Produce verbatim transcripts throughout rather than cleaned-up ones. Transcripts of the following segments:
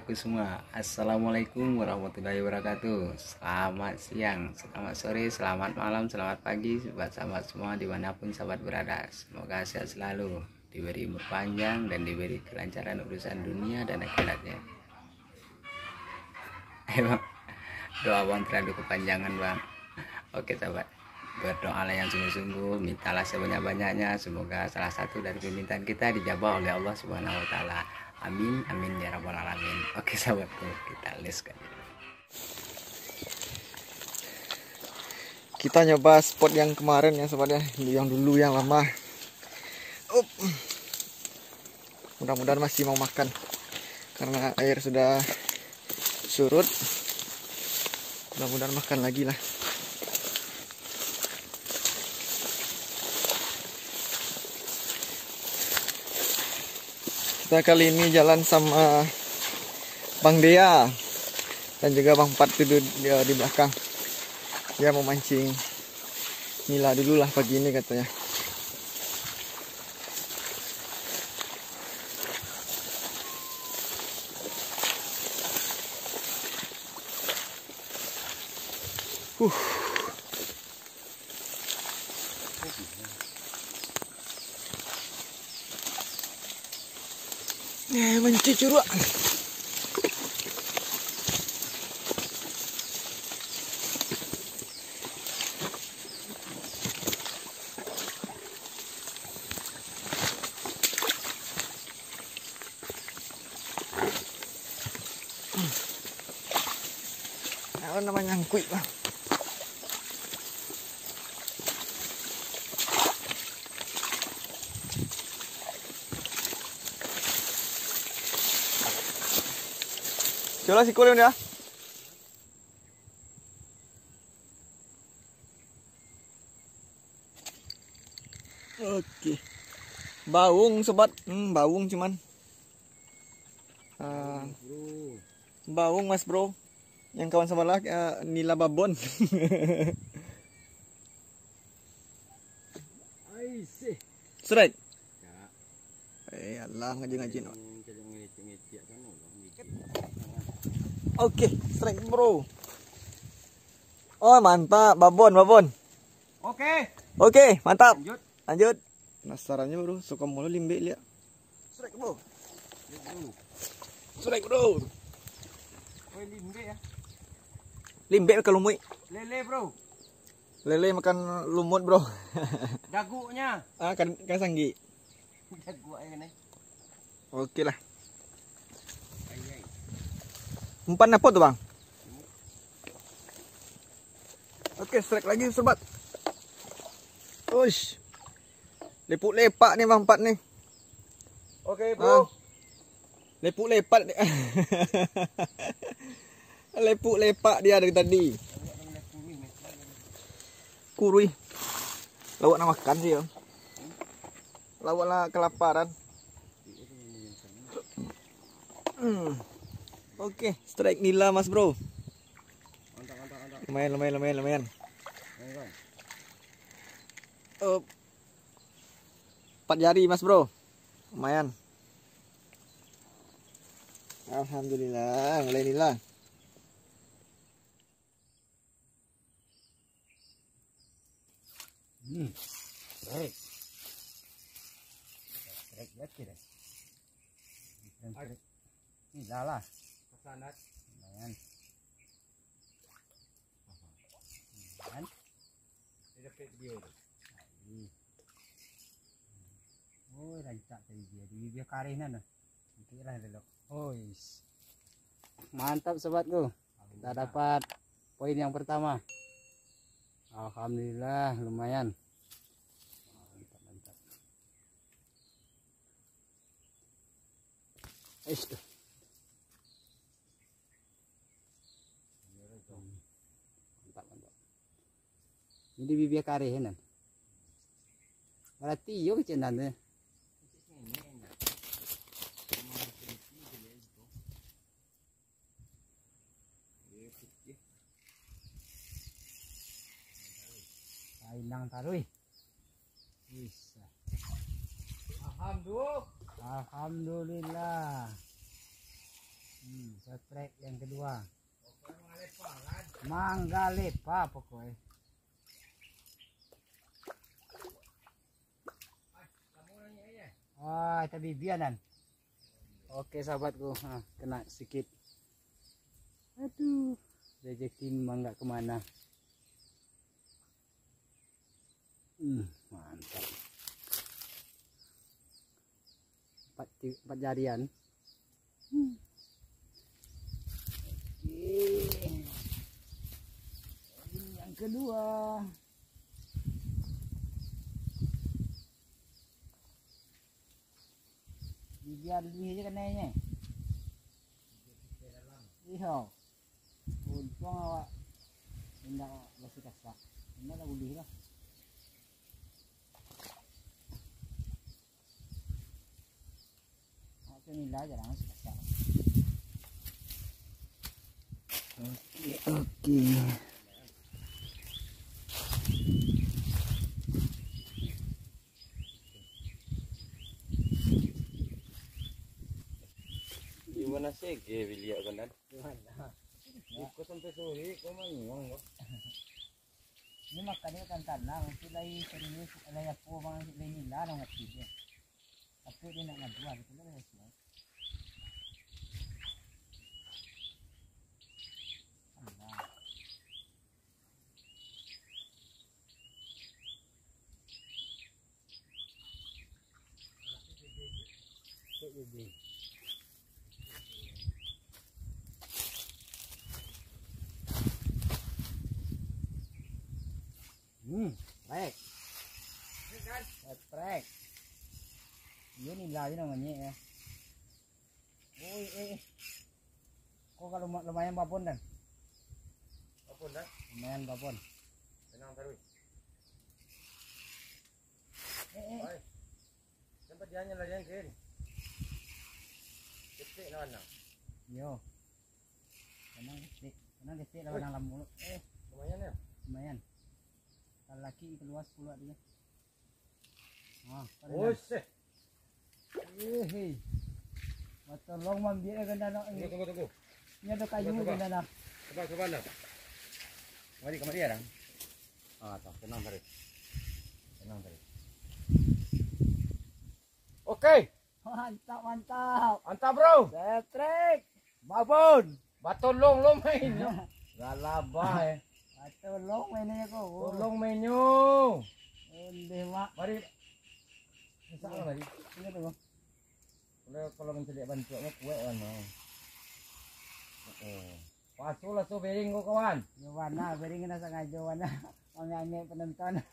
Semua, assalamualaikum warahmatullahi wabarakatuh. Selamat siang, selamat sore, selamat malam, selamat pagi buat sahabat semua dimanapun sahabat berada. Semoga sehat selalu, diberi umur panjang dan diberi kelancaran urusan dunia dan akhiratnya. Emang doa abang terlalu kepanjangan, bang. Oke, sahabat, berdoalah yang sungguh-sungguh, mintalah sebanyak-banyaknya. Semoga salah satu dari permintaan kita dijawab oleh Allah Subhanahu Wa Taala. Amin, amin ya rabbal alamin. Oke, sahabatku, kita les kan. Kita nyoba spot yang kemarin ya, sahabat ya, yang dulu yang lama. Up. Mudah-mudahan masih mau makan karena air sudah surut. Mudah-mudahan makan lagi lah. Kita kali ini jalan sama Bang Dea dan juga Bang Pat tu di, di belakang. Dia mau mancing nila dulu lah pagi ini katanya. Uh. Eh, mancucuruak. Awan namanya angkuik lah. Coba sikul ya. Oke. Baung, sobat. Hmm, baung cuman. Ah, baung, Mas Bro. Yang kawan sebelah, eh, nila babon. Strike. Eh, alah, ngaji-ngaji no. Oke, strike, Bro. Oh, mantap, babon, babon. Oke. Oke, mantap. Lanjut. Lanjut. Penasaran juga, Bro. Suka mulu limbik liak. Strike, Bro. Strike, Bro. Woi, limbik ya. Limbik makan lumut. Lele, Bro. Lele makan lumut, Bro. Daguknya. Ah, kan, kan sanggik. Daguak ya, kan, eh? Oke lah. Umpan apa tu, Bang? Oke, strike lagi, sobat. Uish. Lepuk lepak ni, Bang Pat ni. Oke, Bro. Ah. Lepuk lepak. Lepuk lepak dia dari tadi. Kuruih. Lawak nak makan sih, ya. Lawak lah kelaparan. Hmm. Oke, strike nila, Mas Bro. Lumayan, lumayan, lumayan, lumayan. Eh, empat jari, Mas Bro. Lumayan. Alhamdulillah, mulai nila. Hmm. Strike. Strike berarti dah. Bukan strike. Ni lah lah. Pesanat. Lumayan. Lumayan. Dia dapat video tu. Hai. Oh, rancak tadi dia. Di bibia kareh nan tu. Nanti lah dulu. Ois. Mantap, sobatku. Kita dapat poin yang pertama. Alhamdulillah, lumayan. Mantap, mantap. Eish, tuh. Mantap, mantap. Ini bibia kareh, nan. Berarti iyo kecil nan tu. Hilang taruih. Bisa. Alhamdulillah. Alhamdulillah. Hmm, subscribe yang kedua. Manggalepa pokoknya. Wah, tapi bianan. Oke, sahabatku, ha, kena sikit. Aduh, rezeki memang nggak kemana. Hmm, mantap. Empat, ti- empat jarian. Hmm. Oke. Ini yang kedua. Bibia luih aja kanai nyo. Iyo. Untuang awak indak basi kasak. Indak lah buliah lah. Awak tu nila jarang basi kasak. Oke, oke. Di mana sege biliak kan? Di mana? Iko sampai sore, kau manyuang kau. Ini makannya kan tanang, itu lai serius, lai apa bang, lai nila dong ati dia. Tapi dia nak ngadu lah, gitu lah, lai siap. Allah. Hmm, prek. Prek. Iyo, nila je namanya ya. Oi, eh, eh. Kok kalau ma- lumayan babon, Dan? Babon, Dan? Lumayan babon. Tenang taruih. Eh, eh. Oi. Sampai dia hanya larian ke ni. Ketik lawan nang. Yo. Tenang ketik. Tenang ketik lawan nang lamo. Eh. Lumayan ya? Lumayan. Kalau laki keluar sepuluh artinya. Ah, pada Oh, dah. Seh. Eh, hei. Batolong mambiak kan anak ni. Tunggu, tunggu, tunggu. Ni ada kayu Coba, coba. Kan anak. Coba, coba, dah. Mari, kemari ya, Rang. Ah, tak, tenang, tarik. Tenang, tarik. Oke. Mantap, mantap. Mantap, bro. Setrek. Babon. Batolong lo main. Galabah, eh. Batolong mainnya kau. Tolong mainnya. Ondeh, Mak. Mari. Insya Allah, mari. Ini tu, Bang. Kalau, kalau mencari bantuaknya kuat kan, Bang. Oh. Pasu lah tu bering kau, kawan. Yo, wana, bering kena sengaja, wana. Mangangek penonton.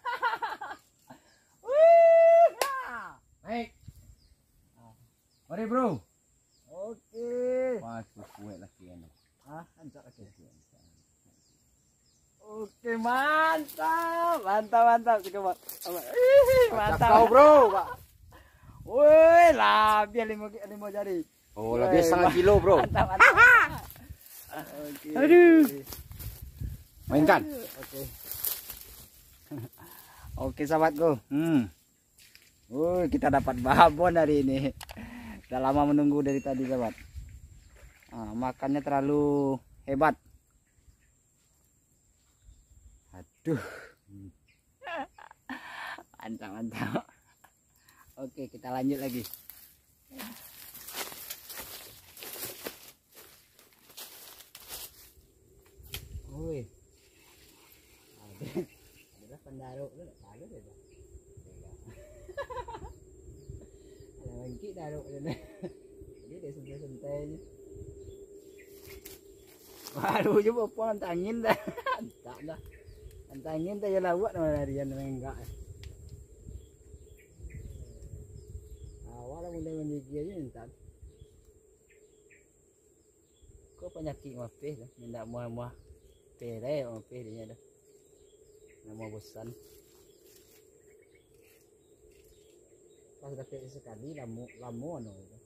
Wih, ya. Naik. Ah. Mari, bro. Oke. Wah, cukup kuat laki anu. Ah, ancak laki. Oke, mantap. Mantap, mantap. Cukup, Pak. Ih, mantap. Kau, bro, Pak. Woi, labiah lima, lima jari. Oh, labiah Woi, setengah ma- kilo, bro. Mantap, mantap. Oke. Aduh. Oke. Mainkan. Oke. Oke, sahabatku. Hmm. Woi, kita dapat babon hari ini. Sudah lama menunggu dari tadi, sahabat. Ah, makannya terlalu hebat. Aduh. Mantap, mantap. Oke, kita lanjut lagi. Oi. Ado, ado lah pandaruk tu, tak tahu dia dah. Alah, bangkit daruk tu nah. Jadi dia santai-santai je. Baru je bapuang antangin dah. Antak dah. Antangin dah, ya lawak nama larian main enggak. Awak lah mulai manggigil je, antak. Ko panyakik mapeh tu, indak muah-muah. Perai mapeh dinyo tu. Namo bosan. Pas dapek sakali, lamo, lamo anu tu.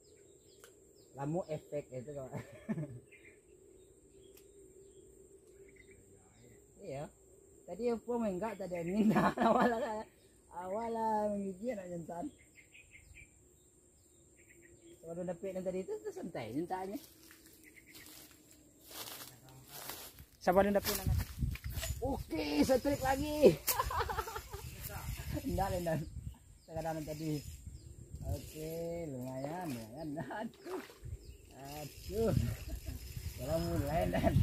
Lamo efek itu, kawan. Iyo. Tadi apo menggak tadi angin. Awak lah, awak lah manggigil nak jantan. Kalau dapek nan tadi tu, tu santai je ntaknyo. Sabar, Linda, pinang. Oke, setrik lagi. Indak, Linda. Sekarang tadi. Oke, lumayan, lumayan. Aduh. Aduh. Kalau mulai, Dan.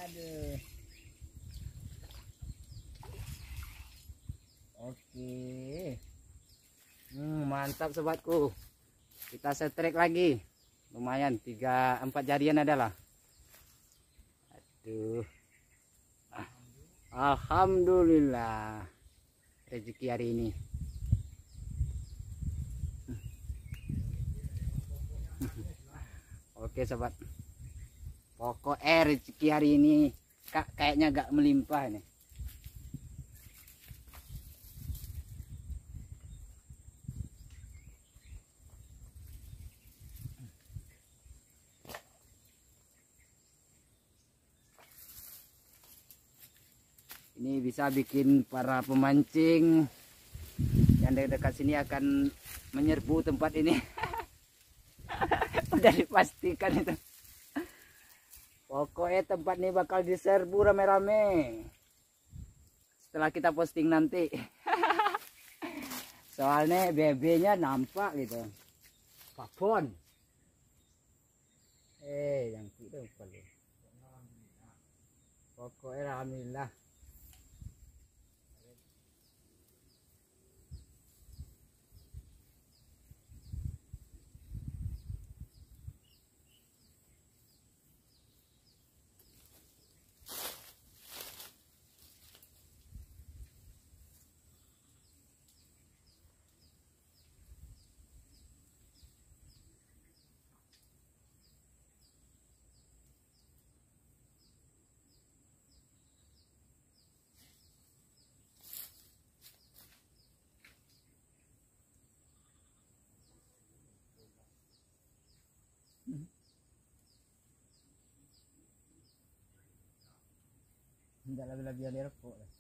Aduh. Oke. Hmm, mantap, sobatku. Kita setrik lagi. Lumayan, tiga, empat jarian adalah. Aduh. Ah, alhamdulillah. Rezeki hari ini. Oke, sobat. Pokoknya rezeki hari ini, Kak, kayaknya agak melimpah ini. Ini bisa bikin para pemancing yang de-, dekat sini akan menyerbu tempat ini. Udah dipastikan itu. Pokoknya tempat ini bakal diserbu rame-rame setelah kita posting nanti. Soalnya bebenya nampak gitu. Papon. Eh, yang tu dah lupa lu. Pokoknya alhamdulillah. Indak labiah-labiah di rokok lah.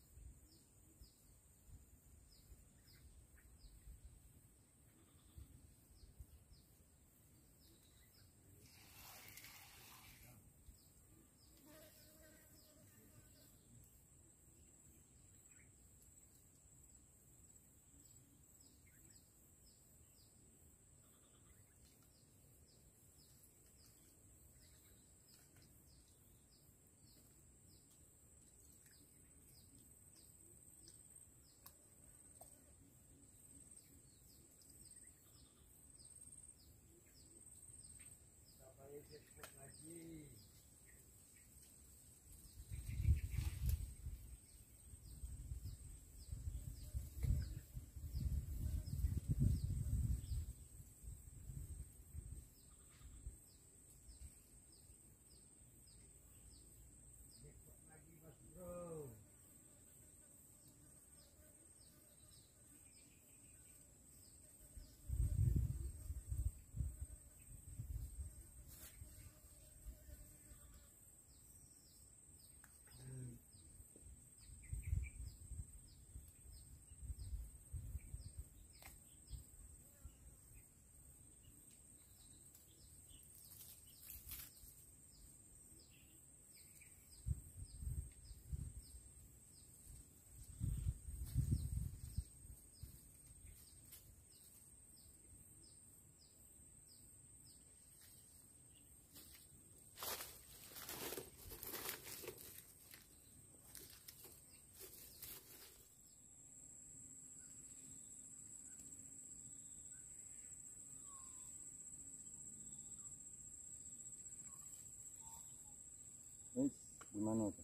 Wis, di mana tu?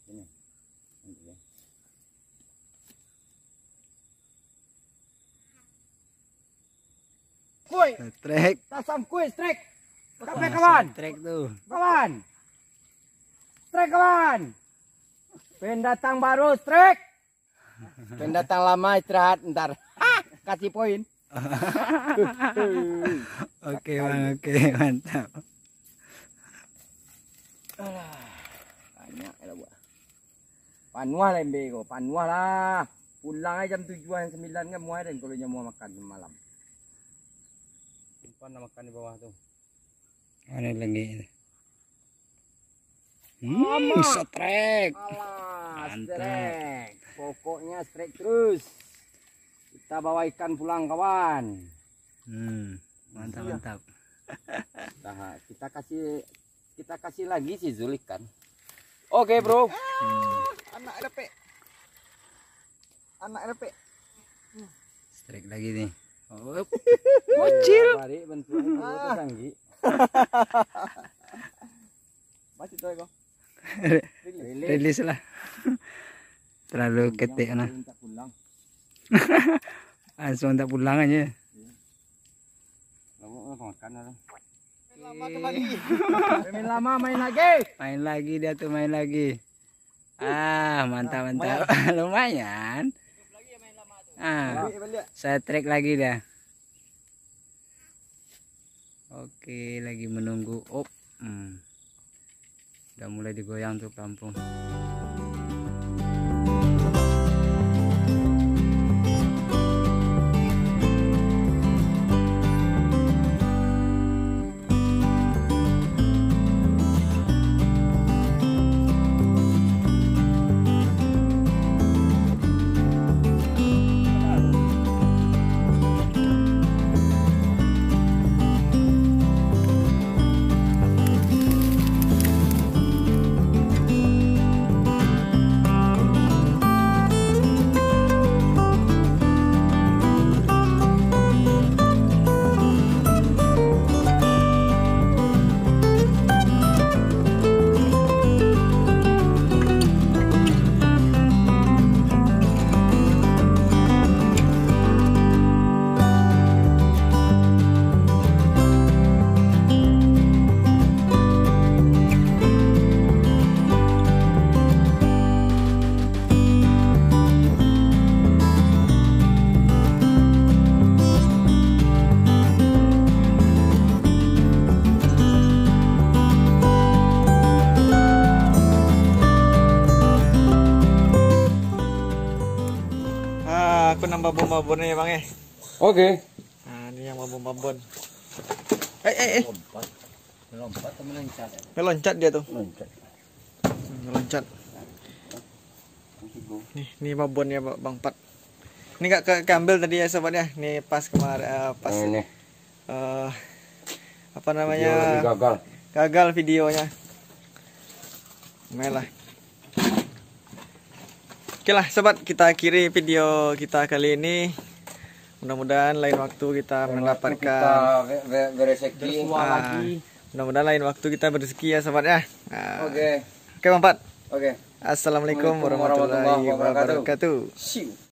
Sini. Nanti ya. Kuy, Trek. Tasam kuy, Trek. Kape, kawan? Trek tu. Kawan. Trek, kawan. Pendatang baru, Trek. Pendatang lama istirahat ntar. Kasih poin. Oke, Bang, oke, mantap. Alah, banyak lah buah. Panuah lah embe ko, panuah lah. Pulang aja jam tujuh, jam sembilan kan muai den kalau nyo mau makan malam. Simpan lah makan di bawah tu. Mana lagi? Hmm, strike. Alah, mantap. Strike. Pokoknya strike terus. Kita bawa ikan pulang, kawan. Hmm, mantap, mantap. Nah, kita kasih, kita kasih lagi si Zul ikan. Oke, bro. Hmm. Anak dapek. Anak dapek. Strike lagi nih. Oh, bocil. Balik bentuknya dulu, ah, tersanggi. Masih tahu kok. Rilis. Rilis lah. Terlalu ketek nah. Minta pulang. Langsung tak pulang aja. Iya. Lama makan lah. Main lama kembali. Main lama, main lagi. Main lagi dia tuh, main lagi. Ah, mantap, mantap. Lumayan. Ah, saya track lagi dah. Oke, lagi menunggu. Op. Hmm. Udah mulai digoyang tuh pelampung. Ah, aku nambah bom babon ni, Bang, eh. Oke. Nah, ini yang babon-babon. Eh, eh, eh. Melompat atau meloncat? Meloncat dia tuh. Meloncat. Hmm, meloncat. Nih, nih babonnya, Bang Pat. Ini nggak ke, keambil tadi ya, sobat ya. Nih pas kemarin, eh, pas, eh, nih, eh, apa namanya? Video lagi gagal. Gagal videonya. Lumayan lah. Oke lah, sobat, kita akhiri video kita kali ini. Mudah-mudahan lain waktu kita mendapatkan, kita be-, be-, berezeki. Ah, mudah-mudahan lain waktu kita berezeki ya, sobat ya. Ah. Oke. Oke, Bang Pat. Oke. Assalamualaikum warahmatullahi wabarakatuh. See you.